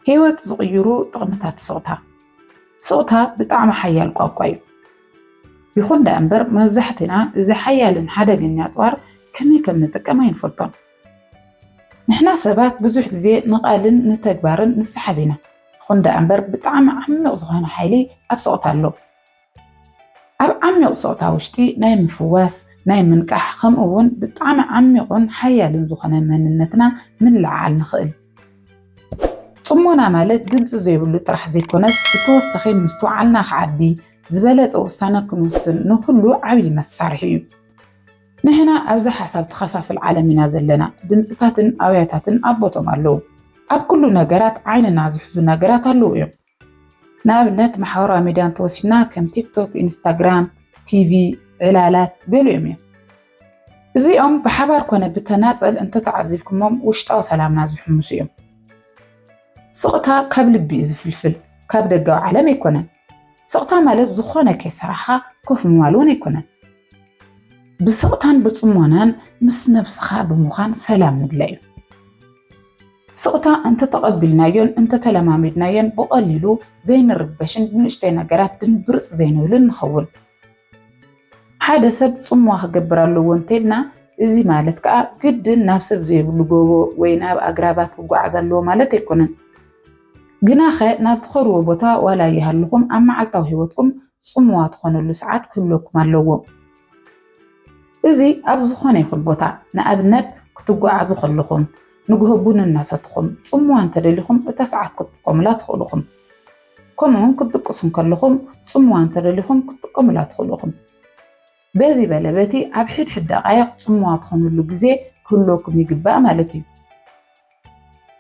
ህይወት ዝቕይሩ ጥቕምታት ስቕታ። ስቕታ ብጣዕሚ ሓያል ቋንቋ እዩ። ይኹን ደኣ እምበር፣ መብዛሕትና እዚ ሓያልን ሓደገኛ ኣጽዋር ከመይ ከም ንጥቀም ኣይንፈልጦን። ንሕና ሰባት ብዙሕ ግዜ ንቓልን ንተግባርን ንሰሓብ ኢና። ይኹን ደኣ እምበር፣ ብጣዕሚ ዓሚቕ ዝኾነ ሓይሊ ኣብ ስቕታ ኣሎ። ኣብ ዓሚቕ ስቕታ ውሽጢ ናይ ምፍዋስ፣ ናይ ምንቃሕ፣ ከምኡ እውን ብጣዕሚ ዓሚቑን ሓያልን ዝኾነ መንነትና ምልዕዓል ንኽእል። ጽሞና ማለት ድምጺ ዘይብሉ ጥራሕ ዘይኮነስ፣ ብተወሳኺ ምስትውዓልና ክዓቢ፣ ዝበለጸ ውሳነ ክንውስን ንኹሉ ዓብዪ መሳርሒ እዩ። ንሕና ኣብዚ ሓሳብ ተኸፋፍል ዓለም ኢና ዘለና። ድምጽታትን ኣውያታትን ኣብ ቦቶም ኣለዉ። ኣብ ኩሉ ነገራት ዓይንና ዝሕዙ ነገራት ኣለዉ እዮም። ንኣብነት ማሕበራዊ ሚድያ እንተወሲድና ከም ቲክቶክ፣ ኢንስታግራም፣ ቲቪ፣ ዕላላት ገሊኦም እዮም። እዚኦም ብሓባር ኮነ ብተናጸል እንተተዓዚብኩሞም ውሽጣዊ ሰላምና ዝሕምሱ እዮም። ስቕታ ካብ ልቢ እዩ ዝፍልፍል፣ ካብ ደጋዊ ዓለም ኣይኮነን። ስቕታ ማለት ዝኾነ ከይሰራሕኻ ኮፍ ምባል እውን ኣይኮነን። ብስቕታን ብጽሞናን ምስ ነብስኻ ብምዃን ሰላም ምድላይ እዩ። ስቕታ እንተተቐቢልናዮን እንተተለማሚድናዮን ብቐሊሉ ዘይንርበሽን ብንእሽተይ ነገራት ድንብርጽ ዘይንብልን ንኸውን። ሓደ ሰብ ጽምዋ ክገብር ኣለዎ እንተልና፣ እዚ ማለት ከኣ ግድን ናብ ሰብ ዘይብሉ ጎቦ ወይ ናብ ኣግራባት ክጓዓዝ ኣለዎ ማለት ኣይኮነን። ግናኸ ናብ ትኸድዎ ቦታ ዋላ ይሃልኹም ኣብ መዓልታዊ ህይወትኩም ጽምዋ ትኾነሉ ሰዓት ክህልወኩም ኣለዎ። እዚ ኣብ ዝኾነ ይኹን ቦታ፣ ንኣብነት ክትጓዓዙ ከለኹም፣ ንግሆ ቡን እናሰትኹም ጽምዋ እንተደሊኹም እታ ሰዓት ክትጥቀሙላ ትኽእሉ ኢኹም። ከምኡውን ክትድቅሱ እንከለኹም ጽምዋ እንተደሊኹም ክትጥቀሙላ ትኽእሉ ኢኹም። በዚ በለ በቲ ኣብ ሕድሕድ ደቓይቕ ጽምዋ ትኾኑሉ ግዜ ክህልወኩም ይግባእ ማለት እዩ።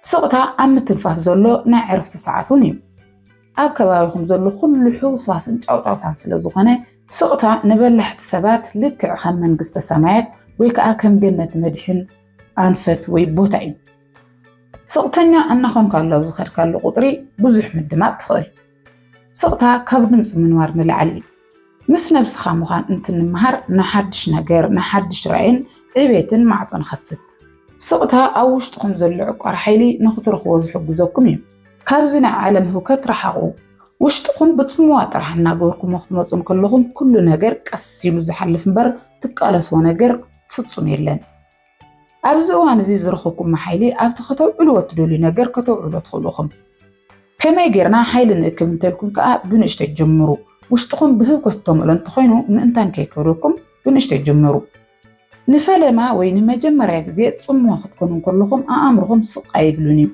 ስቕታ ኣብ ምትንፋስ ዘሎ ናይ ዕረፍቲ ሰዓት እውን እዩ። ኣብ ከባቢኹም ዘሎ ኩሉ ሕውስዋስን ጫውጫውታን ስለ ዝኾነ፣ ስቕታ ንበላሕቲ ሰባት ልክዕ ከም መንግስተ ሰማያት ወይ ከኣ ከም ገነት መድሕን ኣንፈት ወይ ቦታ እዩ። ስቕተኛ እናኾንካሉ ኣብ ዝኸድካሉ ቁጽሪ ብዙሕ ምድማጽ ትኽእል። ስቕታ ካብ ድምጺ ምንዋር ንላዕሊ እዩ። ምስ ነብስኻ ምዃን እንትንመሃር፣ ንሓድሽ ነገር፣ ንሓድሽ ራእይን ዕቤትን ማዕጾ ንኸፍት። ስቕታ ኣብ ውሽጥኹም ዘሎ ዕቋር ሓይሊ ንኽትረኽቦ ዝሕግዘኩም እዩ። ካብዚ ናይ ዓለም ህውከት ረሓቑ። ውሽጥኹም ብጽምዋ ጥራሕ እናገበርኩሞ ክትመጹ እንከለኹም፣ ኩሉ ነገር ቀስ ኢሉ ዝሓልፍ እምበር ትቃለስዎ ነገር ፍጹም የለን። ኣብዚ እዋን እዚ ዝረኸብኩሞ ሓይሊ ኣብቲ ከተውዕልዎ እትደልዩ ነገር ከተውዕሎ ትኽእሉ ኢኹም። ከመይ ጌርና ሓይሊ ንእክብ እንተልኩም ከኣ ብንእሽተይ ጀምሩ። ውሽጥኹም ብህውከት ዝተመልኦ እንተኾይኑ ምእንታን ከይከብደኩም ብንእሽተይ ጀምሩ። ንፈለማ ወይ ንመጀመርያ ግዜ ጽምዋ ክትኮኑ እንከለኹም ኣእምሮኹም ስቕ ኣይብልን እዩ።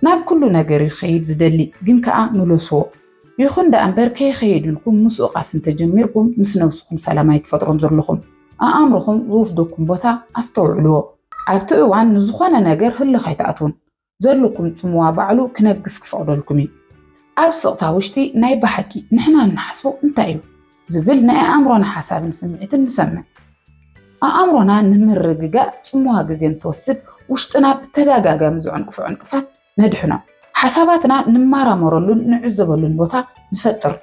ናብ ኩሉ ነገር እዩ ክኸይድ ዝደሊ፣ ግን ከኣ ምለስዎ። ይኹን ደኣ እምበር ከይኸይድ ኢልኩም ምስኡ ቃልሲ እንተጀሚርኩም ምስ ነብስኹም ሰላም ኣይትፈጥሩን ዘለኹም። ኣእምሮኹም ዝወስደኩም ቦታ ኣስተውዕልዎ። ኣብቲ እዋን ንዝኾነ ነገር ህልኽ ኣይትኣትዉን። ዘለኩም ጽምዋ ባዕሉ ክነግስ ክፈቕደልኩም እዩ። ኣብ ስቕታ ውሽጢ ናይ ብሓቂ ንሕና እንሓስቦ እንታይ እዩ ዝብል ናይ ኣእምሮና ሓሳብን ስምዒትን ንሰምዕ። ኣእምሮና ንምርግጋእ ጽምዋ ግዜ እንትወስድ ውሽጥና ብተደጋጋሚ ዝዕንቅፎ ዕንቅፋት ነድሕኖ። ሓሳባትና ንመራመረሉን ንዕዘበሉን ቦታ ንፈጥር።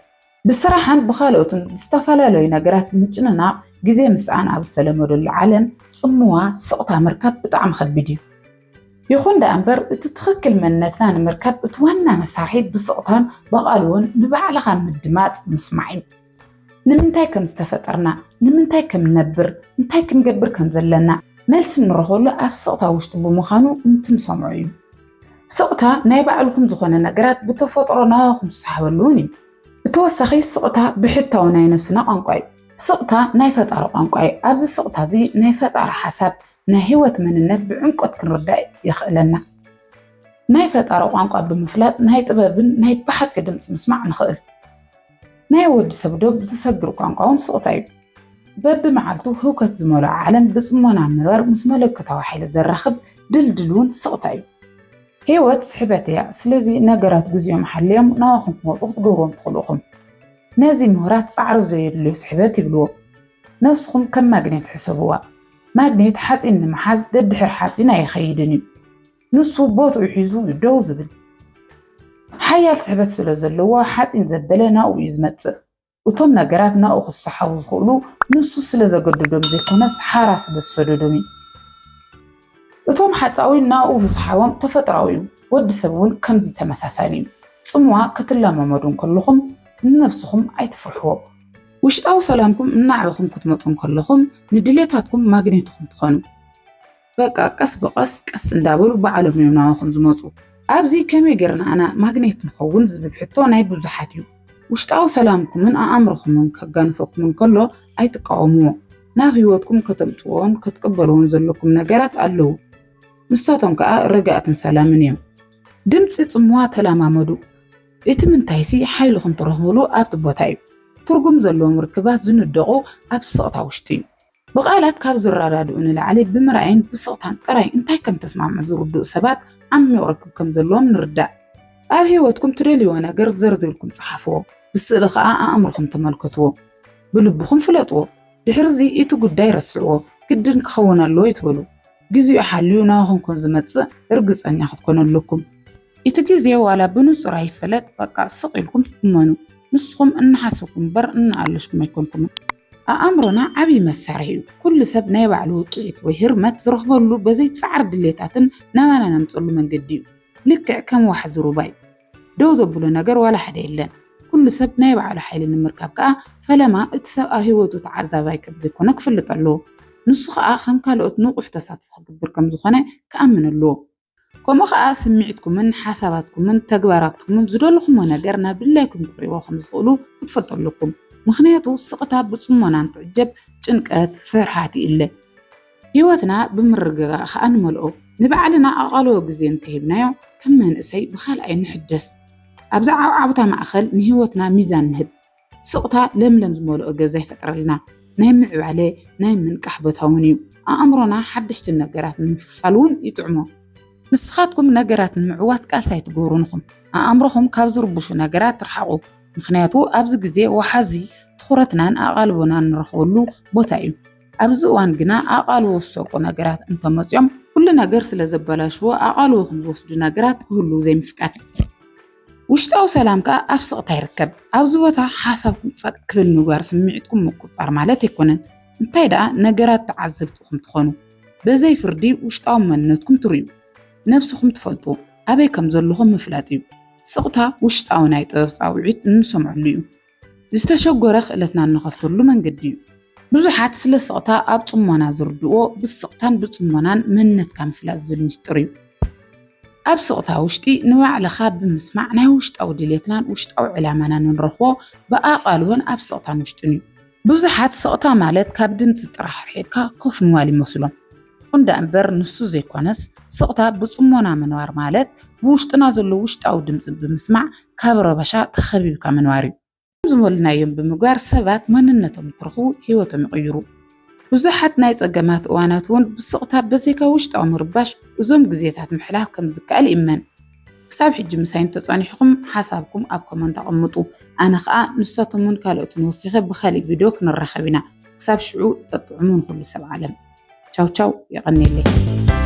ብስራሕን ብኻልኦትን ብዝተፈላለዩ ነገራት ምጭንናቕ ግዜ ምስኣን ኣብ ዝተለመደሉ ዓለም ጽምዋ ስቕታ ምርካብ ብጣዕሚ ከቢድ እዩ። ይኹን ደኣ እምበር እቲ ትኽክል መንነትና ንምርካብ እቲ ዋና መሳርሒ ብስቕታን ብቓልዎን ንባዕልኻ ምድማጽ ምስማዕ እዩ። ንምንታይ ከም ዝተፈጠርና፣ ንምንታይ ከም ንነብር፣ እንታይ ክንገብር ከም ዘለና መልሲ እንረኽበሉ ኣብ ስቕታ ውሽጢ ብምዃኑ እንትንሰምዖ እዩ። ስቕታ ናይ ባዕልኹም ዝኾነ ነገራት ብተፈጥሮ ናባኹም ዝሰሓበሉ እውን እዩ። ብተወሳኺ ስቕታ ብሕታዊ ናይ ነብስና ቋንቋ እዩ። ስቕታ ናይ ፈጣሪ ቋንቋ እዩ። ኣብዚ ስቕታ እዚ ናይ ፈጣሪ ሓሳብ፣ ናይ ህይወት መንነት ብዕምቆት ክንርዳእ የኽእለና። ናይ ፈጣሪ ቋንቋ ብምፍላጥ ናይ ጥበብን ናይ ብሓቂ ድምፂ ምስማዕ ንኽእል። ናይ ወዲ ሰብ ዶብ ዝሰግር ቋንቋ እውን ስቕታ እዩ። በብመዓልቱ ህውከት ዝመልኦ ዓለም ብጽሞና ምንባር ምስ መለኮታዊ ሓይሊ ዘራኽብ ድልድል እውን ስቕታ እዩ። ህይወት ስሕበት እያ። ስለዚ ነገራት ግዜኦም ሓልዮም ናባኹም ክመጹ ክትገብርዎም ትኽእሉ ኢኹም። ነዚ ምሁራት ጻዕሪ ዘየድልዮ ስሕበት ይብልዎ። ነብስኹም ከም ማግኔት ሕሰብዋ። ማግኔት ሓጺን ንምሓዝ ደድሕር ሓጺን ኣይኸይድን እዩ። ንሱ ቦትኡ ሒዙ እዩ ደው ዝብል። ሓያል ስሕበት ስለ ዘለዎ ሓጺን ዘበለ ናብኡ እዩ ዝመጽእ። እቶም ነገራት ናብኡ ክሰሓቡ ዝኽእሉ ንሱ ስለ ዘገደዶም ዘይኮነስ ሓራ ስለ ዝሰደዶም እዩ። እቶም ሓጻዊን ናብኡ ምስሓቦም ተፈጥሮኣዊ እዩ። ወዲ ሰብ እውን ከምዚ ተመሳሳሊ እዩ። ጽምዋ ክትለማመዱ እንከለኹም ንነብስኹም ኣይትፍርሕዎ። ውሽጣዊ ሰላምኩም እናዕበኹም ክትመጹ እንከለኹም ንድሌታትኩም ማግኔትኹም ትኾኑ። በቃ ቀስ ብቐስ ቀስ እንዳበሉ ባዕሎም እዮም ናባኹም ዝመጹ። ኣብዚ ከመይ ጌርና ኣና ማግኔት ንኸውን ዝብል ሕቶ ናይ ብዙሓት እዩ። ውሽጣዊ ሰላምኩምን ኣእምሮኹምን ከጋንፈኩም እንከሎ ኣይትቃወምዎ። ናብ ህይወትኩም ከተምጽዎን ክትቅበልዎን ዘለኩም ነገራት ኣለዉ። ንሳቶም ከኣ ርግኣትን ሰላምን እዮም። ድምጺ ጽምዋ ተለማመዱ። እቲ ምንታይሲ ሓይልኹም ትረኽብሉ ኣብቲ ቦታ እዩ። ትርጉም ዘለዎም ርክባት ዝንደቑ ኣብ ስቕታ ውሽጢ እዩ። ብቓላት ካብ ዝረዳድኡ ንላዕሊ ብምርኣይን ብስቕታን ጥራይ እንታይ ከም ተስማምዑ ዝርድኡ ሰባት ዓሚቕ ርክብ ከም ዘለዎም ንርዳእ። ኣብ ህይወትኩም ትደልይዎ ነገር ዘርዚርኩም ጸሓፍዎ። ብስእሊ ከኣ ኣእምሮኹም ተመልከትዎ። ብልብኹም ፍለጥዎ። ድሕርዚ እቲ ጉዳይ ረስዕዎ። ግድን ክኸውን ኣለዎ ይትበሉ። ግዜኡ ሓልዩ ናባኹም ከም ዝመጽእ ርግጸኛ ክትኮኑ ኣለኩም። እቲ ግዜ ዋላ ብንጹር ኣይፈለጥ፣ በቃ ስቕ ኢልኩም ትትመኑ። ንስኹም እናሓሰብኩም እምበር እናኣለሽኩም ኣይኮንኩምን። ኣእምሮና ዓብዪ መሳርሒ እዩ። ኩሉ ሰብ ናይ ባዕሉ ውቅዒት ወይ ህርመት ዝረኽበሉ በዘይ ጻዕሪ ድሌታትን ናባና ነምጸሉ መንገዲ እዩ። ልክዕ ከም ዋሕዚ ሩባ እዩ። ደው ዘብሎ ነገር ዋላ ሓደ የለን። ኩሉ ሰብ ናይ ባዕሉ ሓይሊ ንምርካብ ከኣ ፈለማ እቲ ሰብ ኣብ ህይወቱ ተዓዛባይ ከም ዘይኮነ ክፈልጥ ኣለዎ። ንሱ ከኣ ከም ካልኦት ንቑሕ ተሳትፎ ክገብር ከም ዝኾነ ክኣምን ኣለዎ። ከምኡ ከኣ ስምዒትኩምን ሓሳባትኩምን ተግባራትኩምን ዝደለኹምዎ ነገር ናብ ድላይኩም ክርእይዎ ከም ዝኽእሉ ክትፈልጡ ኣለኩም። ምኽንያቱ ስቕታ ብጽሞና እንትዕጀብ ጭንቀት፣ ፍርሃት ይእለ። ህይወትና ብምርግጋእ ከኣ ንመልኦ። ንባዕልና ኣቓልቦ ግዜ እንተሂብናዮ ከም መንእሰይ ብኻልኣይ ንሕደስ። ኣብዛ ዓውዓውታ ማእከል ንህይወትና ሚዛን ንህብ። ስቕታ ለምለም ዝመልኦ ገዛ ይፈጥረልና። ናይ ምዕባለ፣ ናይ ምንቃሕ ቦታ እውን እዩ። ኣእምሮና ሓደሽቲ ነገራት ንምፍልፋል እውን ይጥዕሞ። ንስኻትኩም ነገራት ንምዕዋት ቃልሲ ኣይትገብሩን ኢኹም። ኣእምሮኹም ካብ ዝርብሹ ነገራት ርሓቑ። ምኽንያቱ ኣብዚ ግዜ ወሓዚ ትኹረትናን ኣቓልቦናን ንረኽበሉ ቦታ እዩ። ኣብዚ እዋን ግና ኣቓልቦ ዝሰርቁ ነገራት እንተመፅዮም ኩሉ ነገር ስለ ዘበላሽዎ ኣቓልቦኹም ዝወስዱ ነገራት ክህልዉ ዘይምፍቃድ። ውሽጣዊ ሰላም ከኣ ኣብ ስቕታ ይርከብ። ኣብዚ ቦታ ሓሳብኩም ጸጥ ክብል ምግባር ስምዒትኩም ምቁጽጻር ማለት ኣይኮነን። እንታይ ደኣ ነገራት ተዓዘብቲ ኢኹም ትኾኑ። በዘይ ፍርዲ ውሽጣዊ መንነትኩም ትርእዩ። ነብስኹም ትፈልጡ። ኣበይ ከም ዘለኹም ምፍላጥ እዩ። ስቕታ ውሽጣዊ ናይ ጥበብ ጻውዒት እንሰምዐሉ እዩ። ዝተሸጎረ ክእለትና እንኸፍተሉ መንገዲ እዩ። ብዙሓት ስለ ስቕታ ኣብ ጽሞና ዝርድእዎ ብስቕታን ብጽሞናን መንነትካ ምፍላጥ ዝብል ምስጢር እዩ። ኣብ ስቕታ ውሽጢ ንባዕልኻ ብምስማዕ ናይ ውሽጣዊ ድሌትናን ውሽጣዊ ዕላማናን እንረኽቦ ብኣቓልቦን ኣብ ስቕታን ውሽጥን እዩ። ብዙሓት ስቕታ ማለት ካብ ድምፂ ጥራሕ ርሒቕካ ኮፍ ምባል ይመስሎም። ይኹን ደኣ እምበር ንሱ ዘይኮነስ ስቕታ ብጽሞና ምንባር ማለት ብውሽጥና ዘሎ ውሽጣዊ ድምፂ ብምስማዕ ካብ ረበሻ ተኸቢብካ ምንባር እዩ። ከም ዝበልናዮም ብምግባር ሰባት መንነቶም እንትረኽቡ ህይወቶም ይቕይሩ። ብዙሓት ናይ ጸገማት እዋናት እውን ብስቕታ በዘይካ ውሽጣዊ ምርባሽ እዞም ግዜታት ምሕላፍ ከም ዝከኣል ይእመን። ክሳብ ሕጂ ምሳይ እንተጸኒሕኩም ሓሳብኩም ኣብ ኮመንት ኣቐምጡ። ኣነ ኸኣ ንሳቶምን ካልኦትን ወሲኸ ብኻሊእ ቪድዮ ክንራኸብ ኢና። ክሳብ ሽዑ ጠጥዑሙ ንኹሉ ሰብ ዓለም። ቻው ቻው፣ የቐንየለይ።